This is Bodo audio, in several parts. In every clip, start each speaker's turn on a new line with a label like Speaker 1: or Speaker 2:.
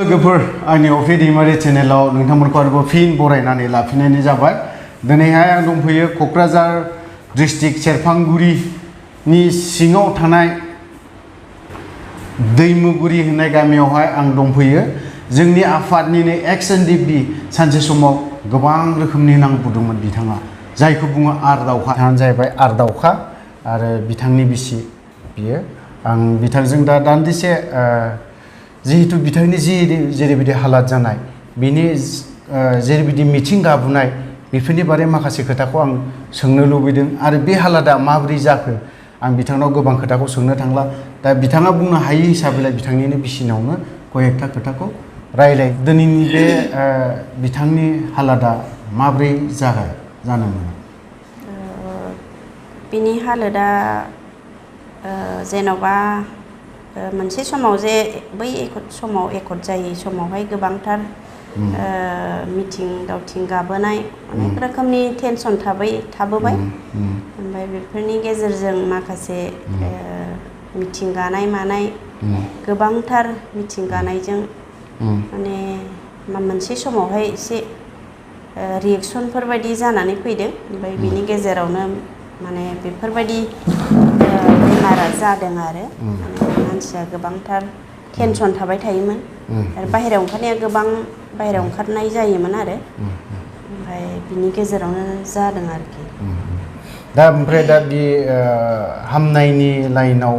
Speaker 1: लोगोफोर आंनि अफि दैमारि चेनेलाव नोंथांमोनखौ आरोबाव फिन बरायनानै लाफिननाय जाबाय। दिनैहाय आं दंफैयो क'क्राझार डिस्ट्रिक्ट सेरफांगुरिनि सिङाव थानाय दैमुगुरि होननाय गामियावहाय आं दंफैयो। जोंनि आफादनिनो एक्स एनडिपि सानसे समाव गोबां रोखोमनि नांबोदोंमोन बिथाङा, जायखौ बुङो आरदावखा। बिथाङानो जाहैबाय आरदावखा आरो बिथांनि बिसि बियो। आं बिथांजों दा दान्दिसे जिहेतु बिथांनि जेरैबायदि हालाद जानाय, बिनि जेरैबायदि मिथिं गाबुनाय, बेफोरनि बारै माखासे खोथाखौ आं सोंनो लुबैदों आरो बे हालादा माबोरै जाखो आं बिथांनाव गोबां खोथाखौ सोंनो थांला। दा बिथाङा बुंनो हायि हिसाबैलाय बिथांनिनो बिसिनावनो कयेकथा खोथाखौ रायलाय। दिनैनि बे बिथांनि हालादा माबोरै जानो मोनो?
Speaker 2: बिनि हालोदा जेन'बा मोनसे समाव जे बै समाव एकट जायै समावहाय गोबांथार मिथिं दावथिं गाबोनाय, अनेक रोखोमनि टेनसन थाबोबाय। ओमफ्राय बेफोरनि गेजेरजों माखासे मिथिं गानाय मानाय, गोबांथार मिथिं गानायजों माने मोनसे समावहाय एसे रिएक्सनफोर बायदि जानानै फैदों। ओमफ्राय बिनि गेजेरावनो माने बेफोरबायदि बेमारा जादों आरो मानसिया गोबांथार टेनसन थाबाय थायोमोन आरो बाहेरायाव ओंखारनाया गोबां बाहेरायाव ओंखारनाय जायोमोन आरो ओमफ्राय बिनि गेजेरावनो जादों आरोखि।
Speaker 1: दा ओमफ्राय दा बे हामनायनि लाइनाव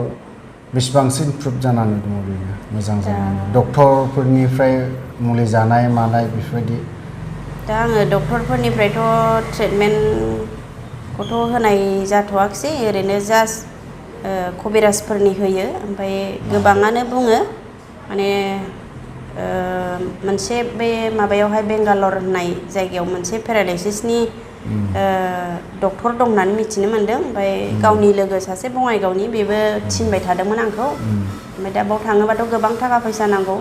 Speaker 1: बेसेबांसो इमप्रुभ जानानै दङ बेयो? मोजां जानानै डक्टरफोरनिफ्राय मुलि जानाय मानाय बेफोरबायदि?
Speaker 2: दा आङो डक्टरफोरनिफ्रायथ' ट्रिटमेन्टखौथ' होनाय जाथ'वाखिसै, ओरैनो जास्ट कबिराजफोरनि होयो। ओमफ्राय गोबाङानो बुङो माने मोनसे बे माबायावहाय बेंगालर होननाय जायगायाव मोनसे पेरालाइसिसनि डक्टर दं होननानै मिथिनो मोन्दों। ओमफ्राय गावनि लोगो सासे बङाइगावनि, बेबो थिनबाय थादोंमोन आंखौ। ओमफ्राय दा बाव थाङोबाथ' गोबां थाखा फैसा नांगौ,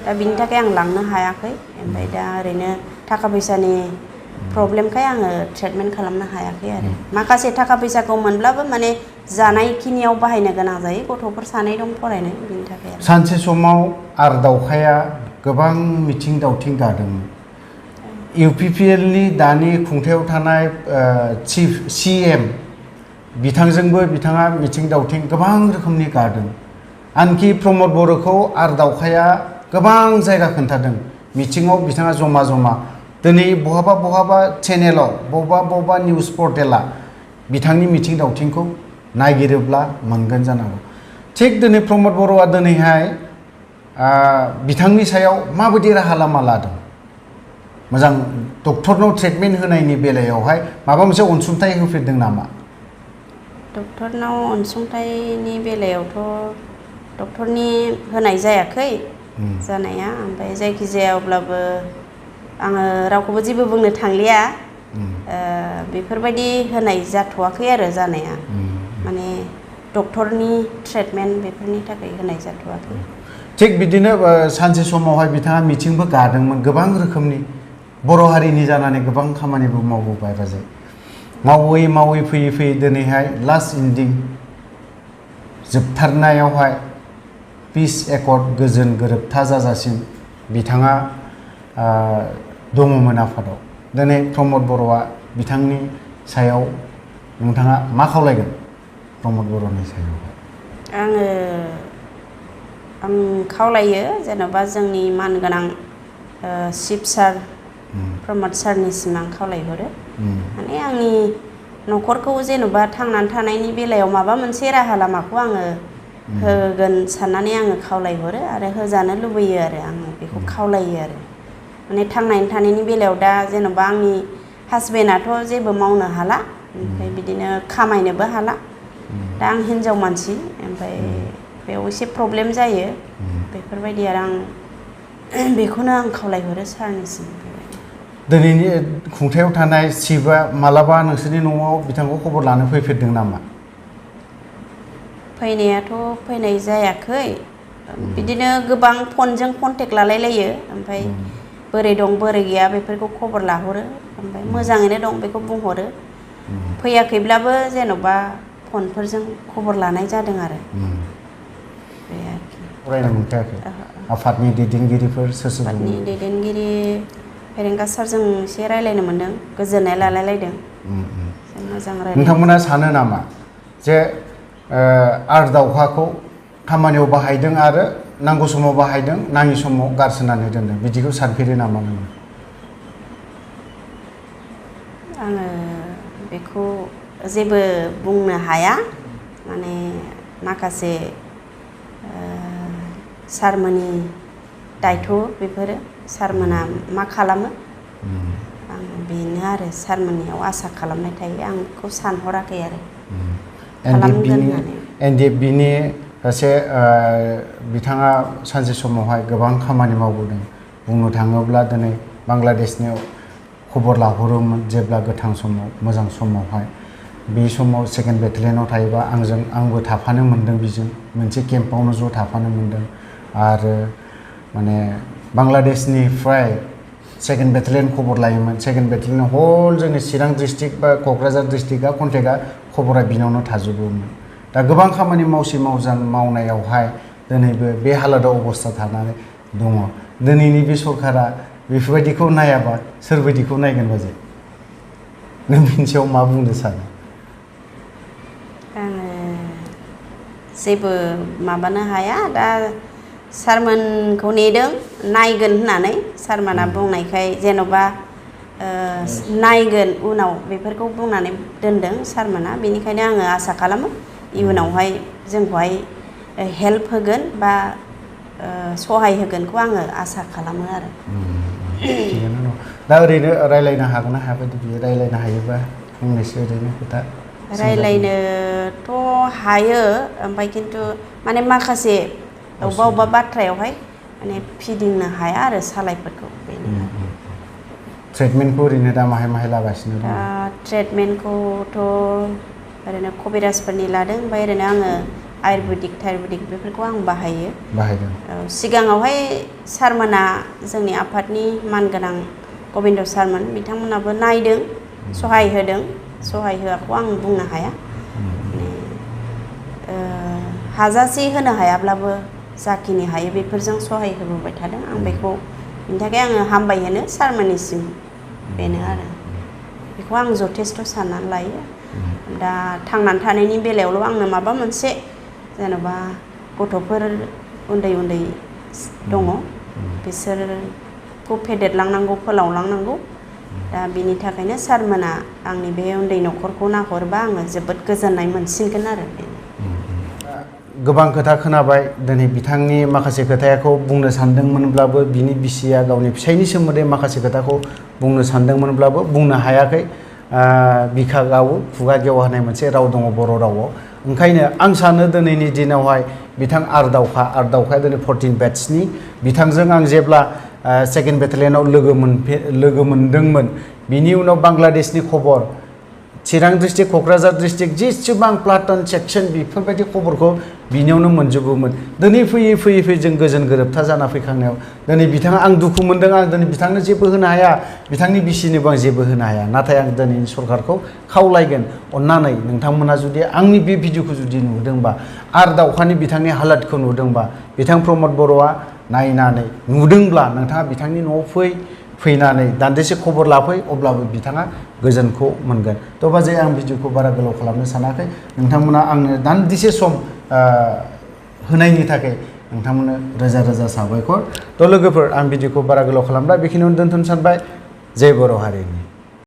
Speaker 2: दा बिनि थाखाय आं लांनो हायाखै। ओमफ्राय दा ओरैनो थाखा फैसानि प्रब्लेमखाय आङो ट्रिटमेन्ट खालामनो हायाखै आरो। माखासे थाखा फैसाखौ मोनब्लाबो माने जानायखिनियाव बाहायनो गोनां जायो, गथ'फोर सानै दं फरायनाय, बिनि थाखाय आरो।
Speaker 1: सानसे समाव आरदावखाया गोबां मिथिं दावथिं गादोंमोन। इउपिपिएलनि दानि खुंथायाव थानाय चिफ CM बिथांजोंबो बिथाङा मिथिं दावथिं गोबां रोखोमनि गादों। आनखि प्रमद बर'खौ आरदावखाया गोबां जायगा खोन्थादों मिथिङाव बिथाङा जमा जमा। दिनै बहाबा चेनेलाव बबेबा निउस पर्टेला बिथांनि मिथिं दावथिंखौ नागिरोब्ला मोनगोन जानांगौ। थिग दिनै प्रमद बर'आ दिनैहाय बिथांनि सायाव माबायदि राहा लामा लादों? मोजां डक्टरनाव ट्रिटमेन्ट होनायनि बेलायावहाय माबा मोनसे अनसुंथाइ होफेरदों नामा?
Speaker 2: डक्टरनाव अनसुंथाइनि बेलायावथ' डक्टरनि होनाय जायाखै जानाया। ओमफ्राय जायखिजाया अब्लाबो आङो रावखौबो जेबो बुंनो थांलिया, बेफोरबायदि होनाय जाथ'वाखै आरो जानाया। माने डक्टरनि ट्रिटमेन्ट बेफोरनि थाखाय होनाय जाथ'वाखै।
Speaker 1: थिग बिदिनो सानसे समावहाय बिथाङा मिथिंबो गादोंमोन गोबां रोखोमनि, बर' हारिनि जानानै गोबां खामानिबो मावबोबाय राजाय। मावै फैयै दिनैहाय लास्ट इन्डिं जोबथारनायावहाय पिस एकर्ड गोजोन गोरोबथा जाजासिम बिथाङा दङमोन आफादाव। दिनै प्रमद बर'आ बिथांनि सायाव नोंथाङा मा खावलायगोन? प्रमद बर'नि सायाव
Speaker 2: आं खावलायो जेन'बा जोंनि मानगोनां चिफ सार प्रमद सारनिसिम आं खावलायहरो। माने आंनि न'खरखौ जेन'बा थांनानै थानायनि बेलायाव माबा मोनसे राहा लामाखौ आङो होगोन साननानै आङो खावलायहरो आरो होजानो लुबैयो आरो आङो बेखौ खावलायो आरो। माने थांनानै थानायनि बेलायाव दा जेन'बा आंनि हासबेन्डआथ' जेबो मावनो हाला, ओमफ्राय बिदिनो खामायनोबो हाला। दा आं हिनजाव मानसि, ओमफ्राय बेयाव एसे प्रब्लेम जायो। बेफोरबायदि आरो आं बेखौनो आं खावलायहरो सारनिसिम।
Speaker 1: दिनैनि खुंथायाव थानाय चिफआ मालाबा नोंसोरनि न'आव बिथांखौ खबर लानो फैफेरदों नामा?
Speaker 2: फैनायाथ' फैनाय जायाखै। बिदिनो गोबां फनजों कन्टेक्ट लालायलायो, ओमफ्राय बोरै दं बोरै गैया बेफोरखौ खबर लाहरो। ओमफ्राय मोजाङैनो दं बेखौ बुंहरो। फैयाखैब्लाबो जेन'बा फनफोरजों खबर लानाय जादों आरो बे आरोखि।
Speaker 1: फरायनो मोनखायाखै आफादनि दैदेनगिरिफोर सोर सोर दङ?
Speaker 2: आफादनि दैदेनगिरि फेरेंगा सारजों एसे रायलायनो मोनदों, गोजोननाय लालायलायदों, मोजां रायलायदों।
Speaker 1: नोंथांमोना सानो नामा जे आर्ट दावहाखौ खामानियाव बाहायदों आरो नांगौ समाव बाहायदों, नाङि समाव गारसोनानै दोनदों, बिदिखौ सानफेरो नामा नोङो?
Speaker 2: आङो बेखौ जेबो बुंनो हाया, माने माखासे सारमोननि दायथ' बेफोरो, सारमोना मा खालामो आं बेनो आरो सारमोननियाव आसा खालामनाय थायो, आं बेखौ सानहराखै आरो खालामगोन होननानै।
Speaker 1: एनडिएफबिनि सासे बिथाङा सानसे समावहाय गोबां खामानि मावबोदों, बुंनो थाङोब्ला दिनै बांलादेशनि खबर लाहरोमोन जेब्ला गोथां समाव, मोजां समावहाय, बे समाव सेकेन्ड बेटेलियनाव थायोबा आंबो थाफानो मोन्दों, बिजों मोनसे केम्पआवनो ज' थाफानो मोन्दों आरो माने बांलादेशनिफ्राय सेकेन्ड बेटेलियन खबर लायोमोन, सेकेन्ड बेटेलियन हल जोंनि चिरां डिस्ट्रिक्ट बा क'क्राझार डिस्ट्रिक्टआ कन्टेक्टआ खबरा बिनावनो थाजोबोमोन। दा गोबां खामानि मावनायावहाय दिनैबो बे हालोदाव अबस्था थानानै दङ। दिनैनि बे सरकारा बेफोरबायदिखौ नायाबा सोरबायदिखौ नायगोन बाजै? नों बिनि सायाव मा बुंनो सानो?
Speaker 2: आङो जेबो माबानो हाया, दा सारमोनखौ नेदों नायगोन होननानै, सारमोना बुंनायखाय जेन'बा नायगोन उनाव बेफोरखौ बुंनानै दोनदों सारमोना, बेनिखायनो आङो आसा खालामो इयुनावहाय जोंखौहाय हेल्प होगोन बा सहाय होगोनखौ आङो आसा खालामो आरो।
Speaker 1: दा ओरैनो रायलायनो हागोन ना हाया बायदि बियो? रायलायनो हायोबा फंनैसो ओरैनो खोथा
Speaker 2: रायलायनोथ' हायो, ओमफ्राय खिन्थु माने माखासे अबेबा बाथ्रायावहाय माने फिदिंनो हाया आरो सालायफोरखौ, बेनो।
Speaker 1: ट्रिटमेन्टखौ ओरैनो दा माहाय लागासिनो दं?
Speaker 2: दा ट्रिटमेन्टखौथ' ओरैनो कबिराजफोरनि लादों, ओमफ्राय ओरैनो आङो आयुर्वेदिक बेफोरखौ आं बाहायदों। सिगाङावहाय सारमोना, जोंनि आफादनि मानगोनां गबिन्द सारमोन, बिथांमोनाबो नायदों, सहाय होदों, सहाय होआखौ आं बुंनो हाया, हाजासे होनो हायाब्लाबो जाखिनि हायो बेफोरजों सहाय होबोबाय थादों। आं बेखौ बिनि थाखाय आङो हामबाय होनो सारमोननिसिम, बेनो आरो। बेखौ आं जथेस्थ' साननानै लायो। दा थांनानै थानायनि बेलायावल' आंनो माबा मोनसे, जेन'बा गथ'फोर उन्दै दङ, बिसोरखौ फेदेरलांनांगौ, फोलावलांनांगौ, दा बिनि थाखायनो सारमोना आंनि बे उन्दै न'खरखौ नाहरबा आङो जोबोद गोजोननाय मोनसिनगोन आरो।
Speaker 1: गोबां खोथा खोनाबाय, दिनै बिथांनि माखासे खोथाखौ बुंनो सानदोंमोनब्लाबो, बिनि बिसिया गावनि फिसायनि सोमोन्दै माखासे खोथाखौ बुंनो सानदोंमोनब्लाबो बुंनो हायाखै। बिखा गावो खुगा गेवा होनाय मोनसे राव दङ बर' रावआव। ओंखायनो आं सानो दिनैनि दिनावहाय बिथां आर्ट दावखाया दिनै 14 बेट्सनि, बिथांजों आं जेब्ला सेकेन्ड बेटेलियनाव लोगो मोनदोंमोन, बिनि उनाव बांलादेशनि खबर, चिरां डिस्ट्रिक्ट, क'क्राझार डिस्ट्रिक्ट, जेसेबां प्लाटन सेक्सन बेफोरबायदि खबरखौ बिनियावनो मोनजोबोमोन। दिनै फैयै जों गोजोन गोरोबथा जाना फैखांनायाव दिनै बिथाङा, आं दुखु मोनदों, आं दिनै बिथांनो जेबो होनो हाया, बिथांनि बिसिनोबो आं जेबो होनो हाया, नाथाय आं दिनैनि सरकारखौ खावलायगोन, अन्नानै नोंथांमोना जुदि आंनि बे भिडिअखौ जुदि नुदोंबा, आर्ट दावखानि बिथांनि हालोदखौ नुदोंबा, बिथां प्रमद बर'आ नायनानै नुदोंब्ला नोंथाङा बिथांनि न'आव फैनानै दान्दिसे खबर लाफै, अब्लाबो बिथाङा गोजोनखौ मोनगोन। थ' बाजै आं भिडिअखौ बारा गोलाव खालामनो सानाखै, नोंथांमोना आंनो दान्दिसे सम होनायनि थाखाय नोंथांमोननो रोजा साबायखर। थ' लोगोफोर, आं भिडिअखौ बारा गोलाव खालामला, बेखिनियावनो दोनथ'नो सानबाय। जय बर' हारिनि।